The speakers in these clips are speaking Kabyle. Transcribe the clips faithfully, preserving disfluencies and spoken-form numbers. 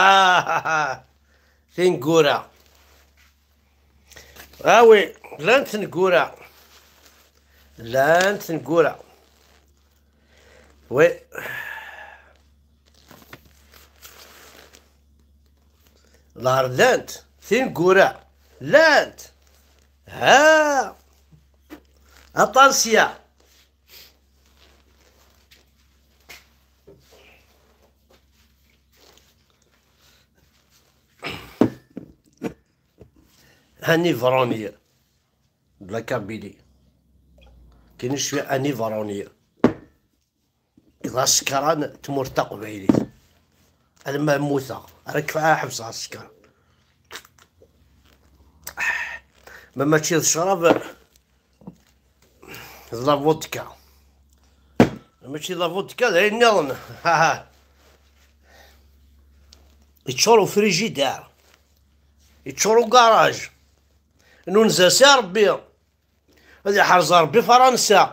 Ah, tineggura. Ah oui, llant tneggura. Llant tneggura. Oui. Llar llant tineggura. Llant. Ha. Aṭansiya. Un ivrogne de la Kabylie. Kini je suis un ivrogne. D asekran tmurt taqbaylit. Alamma mmuteɣ, ara kfeɣ ad ḥebseɣ asekran. Ma mačči d ccrab, d la vodka. Ma mačči d la vodka, d ayen nniḍen. Yeččur ufrijider. Yeččur ugaraj. Nunez-as i Ṛebbi. Ad iḥrez Ṛebbi Fransa.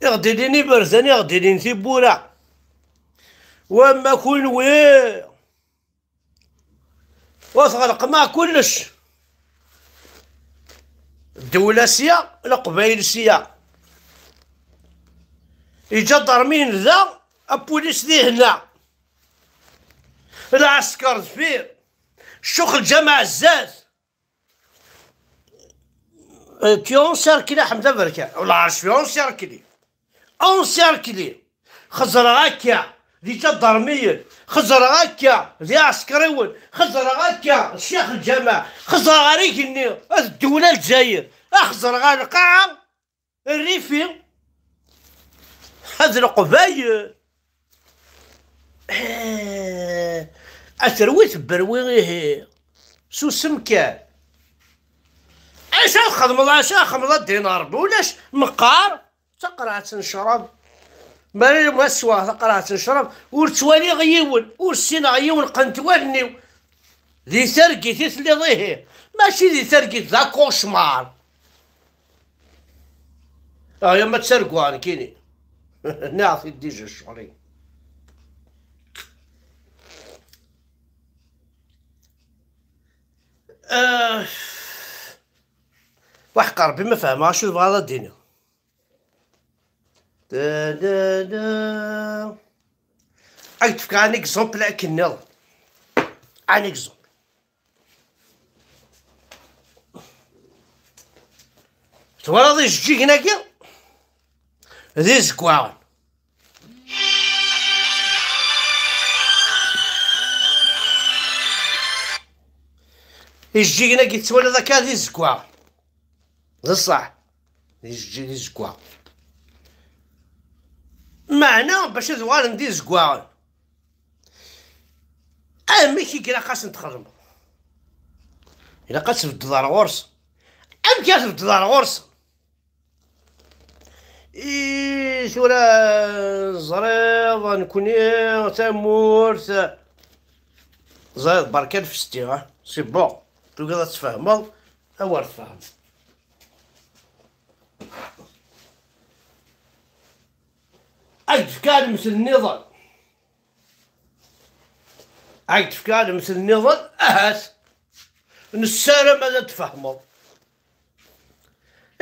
I ɣ-d-ilin iberdan, i ɣ-d-ilin tiwwura. Wamma kunwi, ur tɣelqem ara kullec. Ddewla sya, Leqbayel sya. Iǧadarmiyen da, apulis dihenna. Lɛesker deffir. Ccux lǧameɛ zdat. Euh, tu es encerclé, Ḥmed Aberkan. Wala, je suis encerclé. Encerclé. Xeẓreɣ akka d iǧadarmiyen. Xeẓreɣ akka d iɛsekriwen. Xeẓreɣ akka d ccix lǧameɛ. Xeẓreɣ ar igenni, ad ddewla Lezzayer. Ad xeẓreɣ ar lqaɛa, rrifi, ad Leqbayel. Eh, a terwi tebberwi ihi. Susem kan. Acu ara txedmeḍ, acu ara txedmeḍ a ddin Ṛebbi? Ulac meqqar. Taqerɛet n ccrab. Mi ara ma sweɣ taqerɛet n ccrab, ur ttwaliɣ yiwen, ur ssineɣ yiwen, qqnent wallen-iw. Di targit i telliḍ ihi. Mačči di targit, d akucmar. Ah, ya ma ttarguɣ nekkini. Nniɣ-t-id déjà ccɣel-agi. Ah, waḥeq Ṛebbi ma fehmeɣ acu tebɣiḍ ad d-tiniḍ. Da, da, da. Ad k-d-fkeɣ un exemple akken nniḍen. Un exemple. Twalaḍ ijeǧǧigen-agi? D izeggaɣen. Ijeǧǧigen-agi tettwaliḍ akka d izeggaɣen. D ṣṣeḥ. D ijeǧǧi-, d izeggaɣen. Meɛna bac ad uɣalen d izeggaɣen, amek i ilaq ad sen-txedmeḍ? Ilaq ad tbeddeḍ ar ɣur-sen. Amek ara tbeddeḍ ar ɣur-sen? I tura ẓriḍ, nekkni tamurt, ẓriḍ, berka lfesti, ah, c'est bon. Tugiḍ ad tfehmeḍ, awer tfehmeḍ. Ad k-d-fkeɣ lemtel nniḍen. Ad k-d-fkeɣ lemtel nniḍen, ahat. Nessaram ad tfehmeḍ.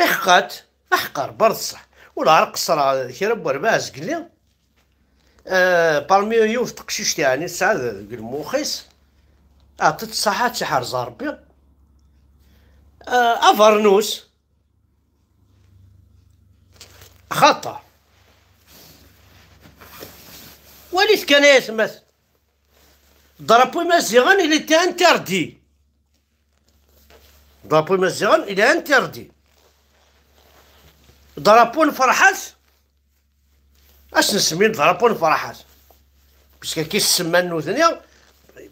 Iḥeqqa-t, aḥeqqa Rebbi ar d ṣṣeḥ. Ula ara qeṣṣreɣ kra n werbaɛ zgelli. Euh, parmi yiwet teqcict, yeɛni, tesɛa deg lmux-is, aɛṭi-tt ṣṣaḥa, ad tt-iḥrez Ṛebbi. Euh, abeṛnus, axaṭer, walit kan ay atmaten, drapeau imaziɣen, il était interdit. Drapeau imaziɣen, il est interdit. Drapeau n Ferḥat, ad s-nsemmi drapeau n Ferḥat. Puisque akka i s-semman nutni,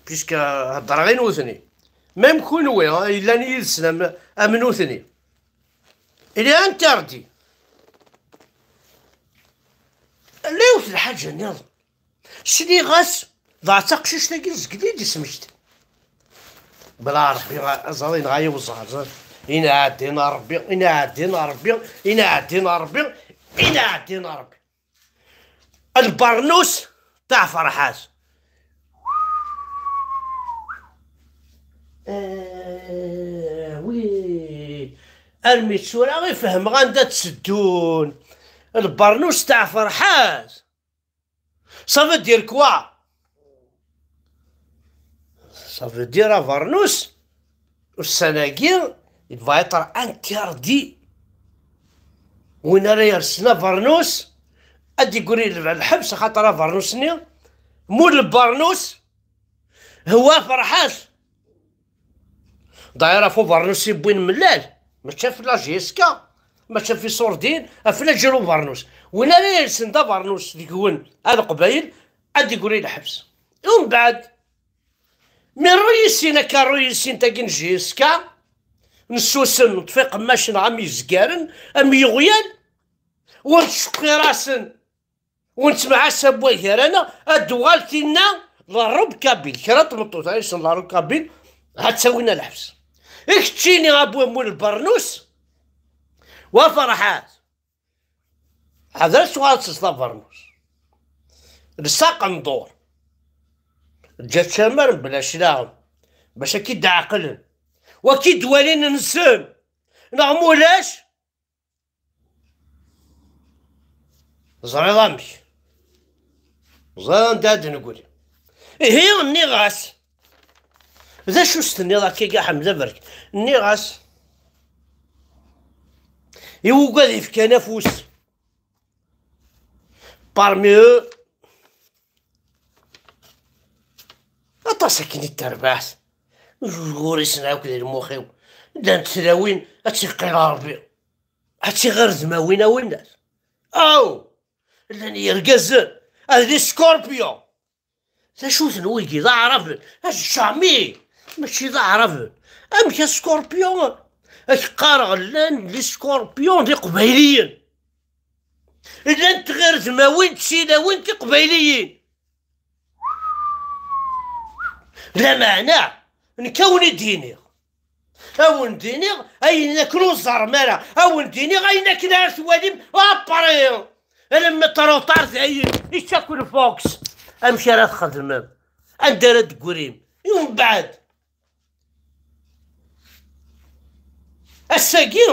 puisque heddreɣ i nutni. Même kunwi, hein, yellan yid-sen am, am nutni. Il est interdit. Llan yiwet lḥaǧa nniḍen. Sliɣ-as, dɣa d taqcict-agi zgelli i d-ismekti. Bla Ṛebbi, aẓar inɣa-yi uẓar. Inɛaddin a Ṛebbi, inɛaddin a Ṛebbi, inɛaddin a Ṛebbi, inɛaddin a Ṛebbi. Lbeṛnus taɛferḥat. Armi d tura i fehmeɣ anda tteddun. Lbernus tɛefferḥat. Ça veut dire quoi? Ça veut dire abernus, ussan-agi, il va être interdit. Win ara yersen abernus, ad d-igri lḥebs, axaṭer abernus-nni, mul lbernus, hwa ferḥat. D'ailleurs, ɣef ubernus i wwin mellal, mačči ɣef la J S K, mačči ɣef iṣurdiyen, ɣef laǧel ubernus. Win ara yelsen d abernus deg-wen, a Leqbayel, ad d-igri lḥebs. Umbeɛd, mi rruy i sin akka, rruy i sin tagi n J S K, nessusem, neṭṭef iqemmacen am yizgaren, am yiɣyal, ur nettceqqir-asen. Ur nettemɛassab wagar-aneɣ, ad d-tuɣal tinna la robe kabyle. Kra n tmeṭṭut ara yeslen la robe kabyle, ad tt-awin ɣer lḥebs. I keččini a bu mul lbernus, wa ferḥat. Ḥader ad tuɣal ad teẓḍ abernus. Lsaq n dur. Ǧǧa ttamar mebla claɣem. Bac ad k-id-ɛeqlen. Wa k-id-walin nsem. Neɣ mulac, ẓriɣ amek. Ẓriɣ anda ad d-negri. Ihi, nniɣ-as. D acu s-tenniḍ akka, a Ḥmed Aberk? Nniɣ-as. I wugad yefkan afus. Parmi eux, aṭas akken i d-terbaɛt. Ur isen akk di lmux-iw. Llant tlawin, ad tt-iqqil Ṛebbi. Ad tt-iɣir d mawin a winnat. Aw! Llan yergazen, ad d scorpion. D acu-ten wigi? D aɛraben? Jamais! Mačči d aɛraben. Amek a scorpion? Ad k-qqareɣ, llan les scorpions d iqbayliyen. Llan tɣirdmawin d tilawin d tiqbayliyin. Lameɛna, nekk a wen-id-iniɣ. A wen-d-iniɣ ayen akken ur ẓerrem ara. A wen-d-iniɣ ayen akken ara twalim. Après, alamma trop tard, dayen, yečča-ken Fox. Amek ara txedmem? Anda ara d-teggrim? I umbeɛd? Ass-agi,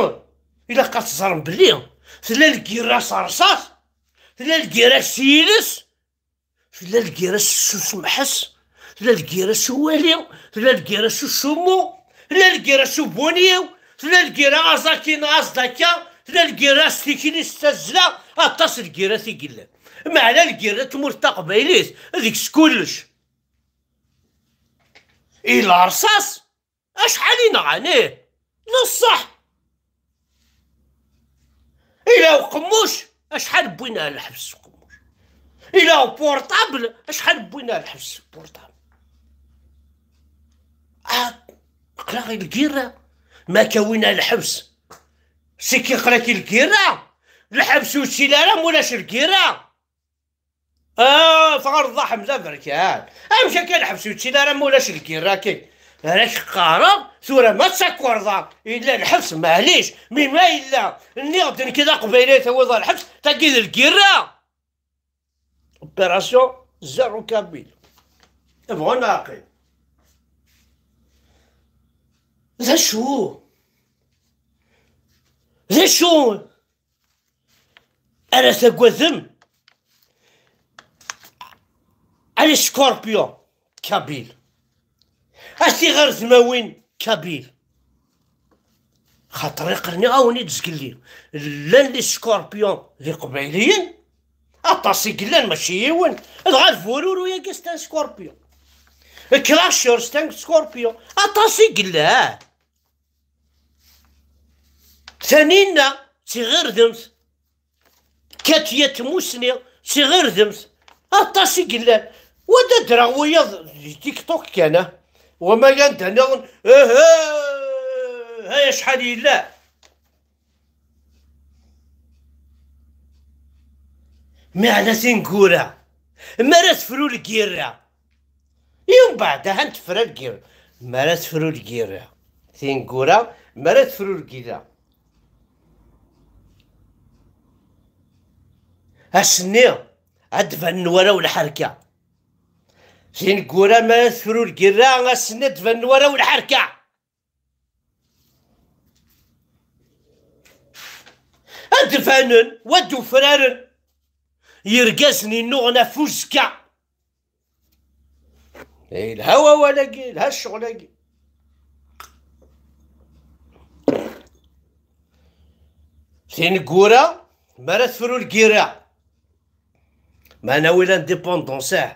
ilaq ad teẓrem belli tella lgirra s rrṣaṣ, tella lgirra s yiles, tella lgirra s usemḥes, tella lgirra s uwali, tella lgirra s ucummu, tella lgirra s ubunyiw, tella lgirra aẓ-aki neɣ aẓ-d akka, tella lgirra s tikli s tazzla, aṭas n lgirrat i yellan. Meɛna lgirra n tmurt taqbaylit deg-s kullec. I lerṣaṣ, acḥal i nɣan, ih, d ṣṣeḥ. Ila uqemmuc, acḥal wwin ar lḥebs s uqemmuc. Ila uportable, acḥal wwin ar lḥebs s uportable. Ah, aql-aɣ i lgirra. Ma akka win ar lḥebs, c'est que aql-ak i lgirra. Lḥebs ur yettili ara ma ulac lgirra. Ah, tɣerḍeḍ a Ḥmed Aberkan. Amek akka lḥebs ur yettili ara ma ulac lgirra-agi? Ara k-qqareɣ, tura ma d takerḍa, yella lḥebs, maɛlic, mi ma yella, nniɣ-d nekk d aqbayli, tawiḍ ɣer lḥebs, tagi d lgirra. Opération zéro kabyle. Bɣu neɣ aqim. D acu? D acu? Ara tagadem? Allez, scorpion kabyle. A tiɣerdmawin kabyle. Xaṭer iqerni a wen-id zgelli. Llan les scorpions d iqbayliyen. Aṭas i yellan, mačči yiwen. Dɣa d bururu-yagi c'est un scorpion. Crusher c'est un scorpion. Aṭas i yellan. Taninna d tiɣirdemt. Katia Tmusni d tiɣirdemt. Aṭas i yellan. Wa d adreɣ wiyaḍ di TikTok kan, ah. Wama anda nniḍen, eh, eh, ay acḥal yella. Meɛna tineggura, mi ara tefru lgirra, i umbeɛd ahan tefra lgirra. Mi ara tefru lgirra, tineggura, mi ara tefru lgirra, ass-nni ad d-banen warraw lḥerka. Tineggura, mi ara tefru lgirra, ass-nni ad d-banen warraw lḥerka. Ad d-banen, wa d-ufraren yergazen innuɣen ɣef uzekka. Yelha wawal-agi, yelha ccɣel-agi. Tineggura, mi ara tefru lgira, ma nawi l'indépendance, ah.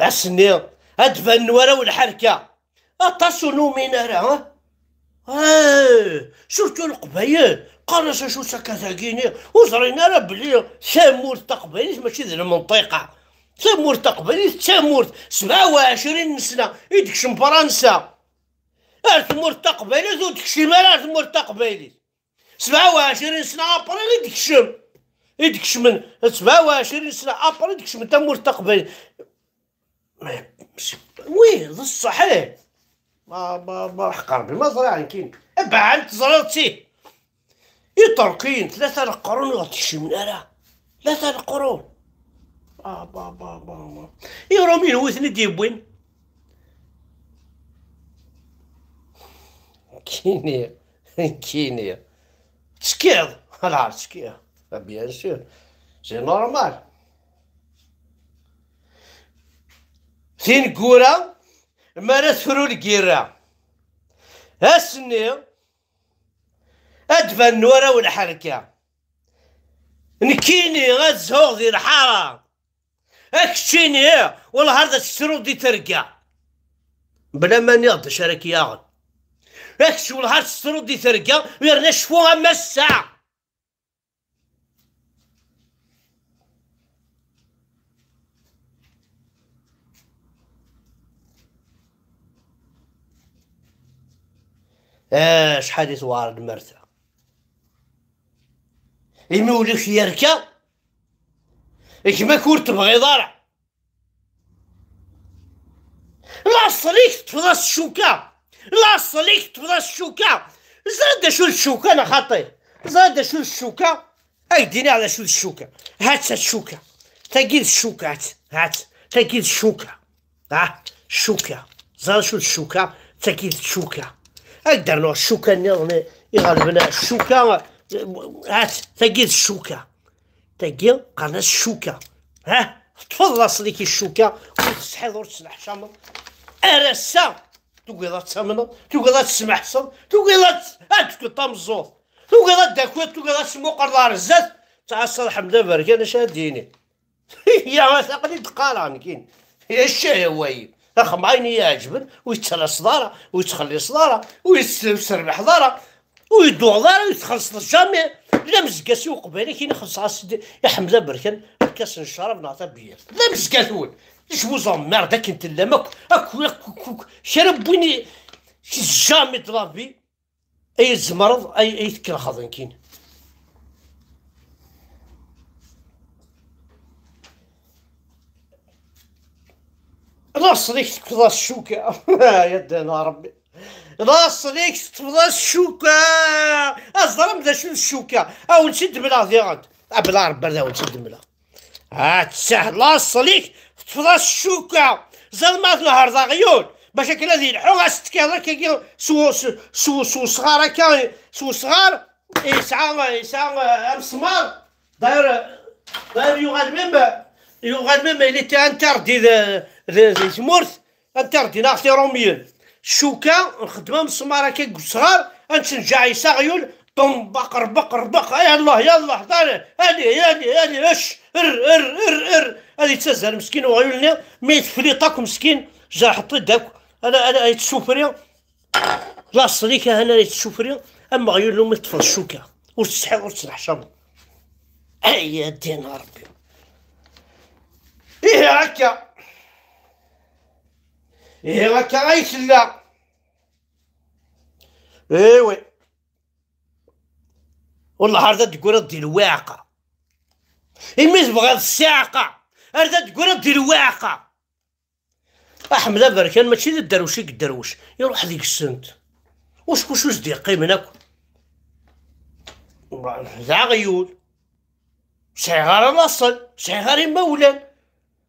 Ass-nni, ad d-banen warraw n lḥerka. Aṭas ur numin ara, ha? Eh, surtout Leqbayel, qqaren-as acu-tt akka tagini, ur ẓrin ara belli tamurt taqbaylit mačči d lmenṭiqa. Tamurt taqbaylit d tamurt, sebɛa u ɛecrin n sna i d-tekcem Fransa. Ar tmurt taqbaylit ur d-tekcim ara ar tmurt taqbaylit. Sebɛa u ɛecrin sna après i d-tekcem. I d-kecmen, sebɛa u ɛecrin sna après i d-kecmen tamurt taqbaylit. Oui, d ṣṣeḥ, ih. Ma, ma, ma ḥeqq Rebbi, ma ẓriɣ nekkini. Abɛan teẓriḍ-tt-ih. Iṭerkiyen, tlata leqrun ur ɣ-d-kecmen ara. Tlata leqrun. Ah, ba, ba, ba, ba. Iṛumiyen wi ten-id-yewwin? Kini, kini. Teckiḍ? Ala, teckiḍ. Ah, bien sûr. C'est normal. Tineggura, mi ara tefru lgirra. Ass-nni, ad d-banen warraw n lḥerka. Nekkini ad zhuɣ di lḥara. A keččini, wellah ar d tettruḍ di terga. Bla ma nniɣ-d acu ara k-yaɣen. A kečč, wellah ar tettruḍ di terga, yerna cfu a massa. Ah, acḥal i tewɛer lmerta. Imi ulac yarka, gma-k ur tebɣiḍ ara. Laṣel-ik teṭṭfeḍ-as ccuka. Laṣel-ik teṭṭfeḍ-as ccuka. Ẓriɣ d acu d ccuka, neɣ xaṭi? Ẓriɣ d acu d ccuka? Ad k-d-iniɣ d acu d ccuka. Ha-tt-a ccuka. Tagi d ccuka, ha-tt, ha-tt. Tagi d ccuka. Ha, ccuka. Ẓriɣ acu d ccuka, tagi d ccuka. Ad k-d-rnuɣ ccuka nniḍen iɣelben ccuka. Ha-tt, tagi d ccuka. Tagi qqaren-as ccuka. Ha, teṭṭfeḍ laṣel-ik i ccuka, ur tessetḥiḍ, ur tesneḥcameḍ. Ar ass-a, tugiḍ ad tamneḍ, tugiḍ ad tesmeḥseḍ, tugiḍ ad, ad d-tefkeḍ tameẓẓuɣt, tugiḍ ad d-takiḍ, tugiḍ ad tmuqleḍ ar zdat, ttɛassaḍ Ḥmed Aberkan acu ad d-yini. Ya, aql-i d-qqareɣ nekkini. Ya ccah, ya wayi. Axem ayen i yi-iɛeǧben, ur yettalaseḍ ara, ur yettxelliṣeḍ ara, ur yesserbiḥeḍ ara, ur yedduɣeḍ ara, ur txellṣeḍ jamais. La mezga-s i uqbayli, akken i xellṣeɣ-as i Ḥmed Aberkan lkas n ccrab neɣ tabyirt. La mezga-twen. Je vous emmerde akken tellam akk, akk, akk, akk, akk. Kra n win i, jamais de la vie. Ay tzemreḍ, ay, ay tkelxeḍ, nekkini. Laṣel-ik teṭṭfeḍ-as ccuka. Ya ddin a Ṛebbi. Laṣel-ik teṭṭfeḍ-as ccuka. Aẓrem d acu d ccuka. A wen-tt-id-mleɣ diɣen. A bla Ṛebbi, ad wen-tt-id-mleɣ. Atta, laṣel-ik teṭṭfeḍ-as ccuka. Ẓer ma tnehreḍ aɣyul. Bac akken ad yelḥu, ad s-tekkiḍ akkagi s u-, s, s, s usɣar akka, s usɣar. Yesɛa, yesɛa, eh, amesmar. D'ailleurs, d'ailleurs, yuɣal même, yuɣal même, il était interdit de, de, de tmurt. Interdit neɣ tiṛumyen. Ccuka, nxeddem amesmar akka deg usɣar, ad ncenǧaɛ yes aɣyul, ṭembaq, rebaq, rebaq, ay Allah, ya Allah, ṭari, ali, ali, ali, ec, er, er, er, er. Ad yettazzal meskin uɣyul-nni, mi tefliṭ akk meskin, jerḥeḍ-t-id akk, ala, ala, ay tessufri. Laṣel-ik ahan ara yettessufri, am uɣyul umi teṭṭfeḍ ccuka. Ur tsetḥiḍ, ur tettneḥcameḍ. Ay, a ddin a Ṛebbi. Ihi akka. Ihi akka ay tella. Iwi. Wellah ar d ad d-tegriḍ di lwaɛqa. Imi tebɣiḍ ssiɛqa, ar d ad d-tegriḍ di lwaɛqa. Aḥmed Aberkan mačči d dderwec i yedderwec, iruḥ deg-sent. Uckuc ur s-d-yeqqimen akk. D aɣyul. Ur sɛiɣ ara laṣel, ur sɛiɣ ara imawlan.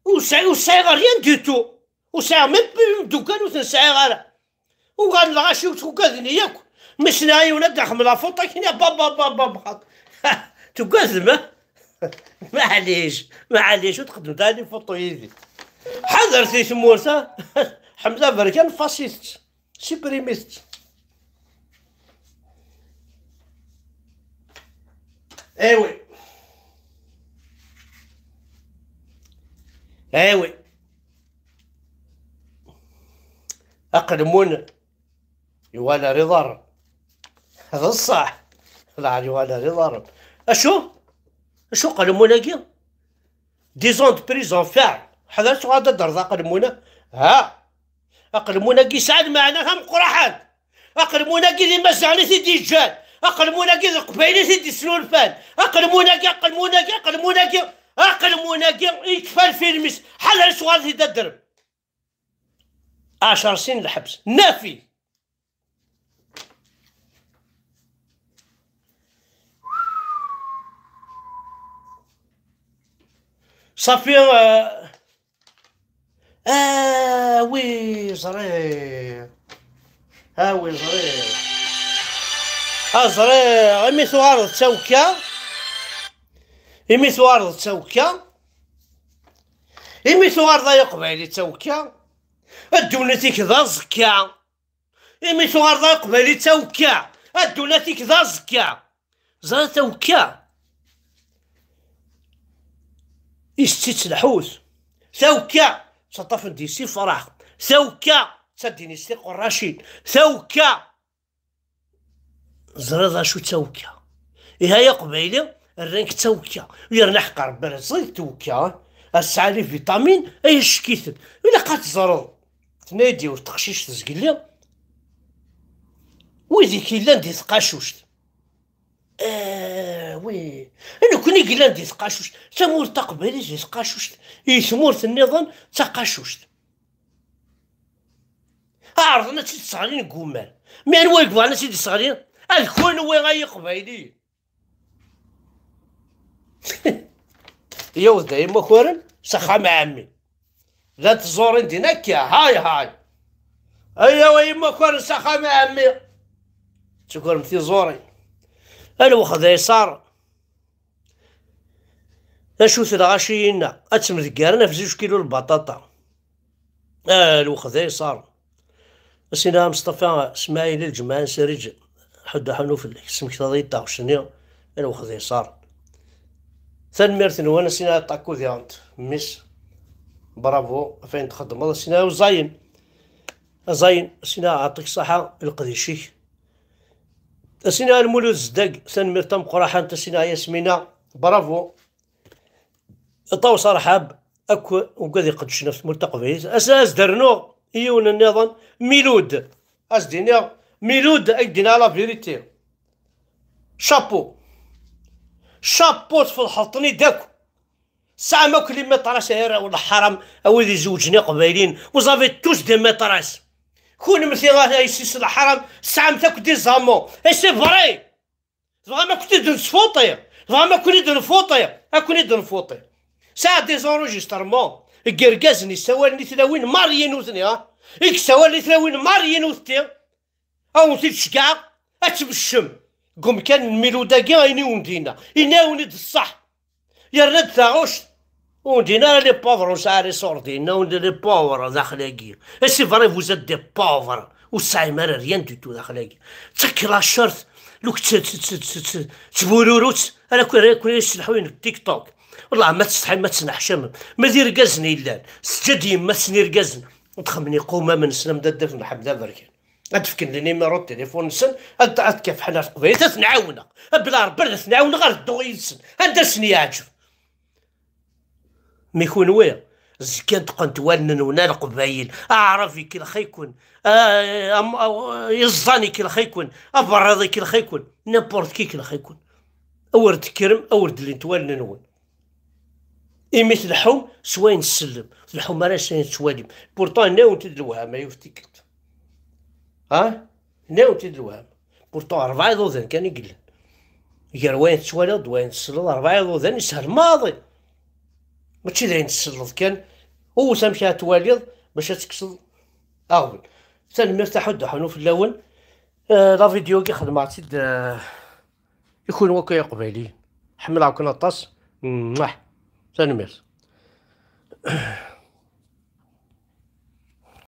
Ur sɛiɣ, ur sɛiɣ rien du tout. Ur sɛiɣ même pas imeddukal, ur ten-sɛiɣ ara. Uɣalen lɣaci ur ttuggaden yakk. Mi s-nniɣ i yiwen ad d-axem la photo, akken ya bab, bab, bab, bab. Tugadem, ah? Maɛlic, maɛlic, ur txeddmet ara les photos yid-i. Ḥadret di tmurt, ah? Ḥmed Aberkan, fasit-tt. Supprimit-tt. Eh oui. Eh oui. Aqelmun yuɣal ar iḍarren. D ṣṣeḥ. Lɛar yuɣal ar iḍarren. Acu? Acu aqelmun-agi? Dix ans de prison ferme. Ḥader tuɣal ad d-terreḍ aqelmun-a. Ha? Aqelmun-agi yesɛa lmeɛna tameqqraḥant. Aqelmun-agi d Imaziɣen i t-id-yeǧǧan. Aqelmun-agi d Leqbayel i t-id-yesnulfan. Aqelmun-agi, aqelmun-agi, aqelmun-agi, aqelmun-agi yekfa lfilm-is. Ḥader tuɣal t-id-adrem. Ɛecṛ snin lḥebs. Nafi. Ṣafi, euh, ah oui, ẓriɣ. Ah oui, ẓriɣ. Ah, ẓriɣ. Imi tuɣaleḍ d tawekka. Imi tuɣaleḍ d tawekka. Imi tuɣaleḍ ay aqbayli d tawekka. Ddunit-ik d aẓekka. Imi tuɣaleḍ ay aqbayli d tawekka. Ddunit-ik d aẓekka. Ẓriɣ tawekka. Isett-itt lḥut. Tawekka. Ttaṭṭafen deg-s ifrax. Tawekka. Ttaddin-is tiqerracin. Tawekka. Ẓriɣ d acu d tawekka. Ihi ay aqbayli, rran-k d tawekka. Yerna ḥeqq Rebbi, rẓid tawekka, a tesɛa les vitamines, ay ack-iten. Ilaq ad teẓreḍ. Tenna-yi-d yiwet teqcict zgelli, wid i k-yellan di tqacuct. Ah, wi. Nekkni i yellan di tqacuct. Tamurt taqbaylit di tqacuct. I tmurt nniḍen d taqacuct. Ɛerḍen ad tt-id-sseɣlin deg umar. Mi anwa i yebɣan ad tt-id-sseɣlin? Ad kunwi ay iqbayliyen. Yiwet d ay imakaren s axxam ɛemmi. Llant tẓurin din akka, hay, hay. Ayaw ay imakaren s axxam ɛemmi. Ttukarem tiẓurin. A lweqt ay ṣar. Acu-t lɣaci-inna? Ad ttemdeggaren ɣef zuǧ kilu lbaṭaṭa. Ah, lweqt ay ṣar. A Sina Msṭafa Smaɛil, lǧemɛa n Sariǧ, ḥedd aḥunu fell-ak, tesmektaḍ-iyi-d taɣect-nni, a lweqt ay ṣar. Tanemmirt-nwen, a Sina Takudiant, mmi-s. Bravo, ɣef ayen txeddmeḍ, a Sina uẓayen. Aẓayen, a Sina, ɛṭik ṣṣaḥa, leqdic-ik. A Sina Lmulud Zeddag, tanemmirt tameqqraḥant, a Sina Yasmina, bravo. Ṭawes arḥab akk ugad iqeddcen ɣef tmurt taqbaylit. Ass-a, as-d-rnuɣ i yiwen nniḍen, Milud. As-d-iniɣ, Milud, ad k-d-iniɣ la vérité. Chapeau. Chapeau, tfeḍḥeḍ-ten-id akk. Tesɛam akk les maîtresses, ay arraw n leḥram, a wid izewǧen iqbayliyen. Vous avez tous des maîtresses. Kunemti, a yessi-s n leḥram, tesɛamt akk des amants. Et c'est vrai. Tebɣam ad ken-id-nesfuṭi? Tebɣam ad ken-id-nfuṭi? Ad ken-id-nfuṭi. Sɛiɣ des enregistrements n yergazen yessawalen i tlawin mariées nutni, ha? I yessawalen i tlawin mariées nutni. Ad wen-t-id-ceggɛeɣ, ad tbeccem deg umkan n Milud-agi, ayen i wen-d-yenna. Yenna-awen-id ṣṣeḥ. Yerna-d taɣect. Ur d-yenna ara les pauvres ur nesɛi ara iṣurdiyen, ur d les pauvres daxel-agi. Et c'est vrai, vous êtes des pauvres. Ur tesɛim ara rien du tout daxel-agi. D taklacert, luk tt-, tt-, tt-, tt-, tt-, ttbururut, ara ku-, ara kun-, ara yesselḥuyen deg TikTok. Wellah, ma tsetḥim, ma tesneḥcamem. Ma d irgazen i yellan, teǧǧa-d yemma-tsen irgazen, ad xemmen iqumamen-nsen am dadda-twen Ḥmed Aberkan. Ad d-fken le numéro de téléphone-nsen, ad, ad kafḥen ar teqbaylit, ad ten-ɛawneɣ. Abla Rebbi ad ten-ɛawneɣ, ad dduɣ yid-sen. Anda sen-yeɛǧeb. Mi kunwi, zgan ṭṭqent wallen-nwen a Leqbayel, aɛrab ikellex-iken, a, am-, a, iẓẓan ikellex-iken, aberriḍ ikellex-iken, n'importe qui ikellex-iken. Awer d-tekkrem, awer d-llint wallen-nwen. Imi tleḥḥum s wayen tsellem, tleḥḥum ara s wayen tettwalim. Pourtant, nniɣ-awent-id lewham, ay uftikkelt. Ha? Nniɣ-awent-id lewham. Pourtant, rebɛa iḍudan kan i yellan. Gar wayen tettwaliḍ d wayen tselleḍ, rebɛa iḍudan yeshel maḍi. Mačči d ayen tselleḍ kan, wwet amek ara twaliḍ bac ad tekkseḍ aɣbel. Tanemmirt, aḥuddu aḥunu fell-awen. Eh, la vidéo-agi xedmeɣ-tt-id, eh, i kunwi akk ay Iqbayliyen. Ḥemmleɣ-ken aṭas. Mwah. Tanemmirt.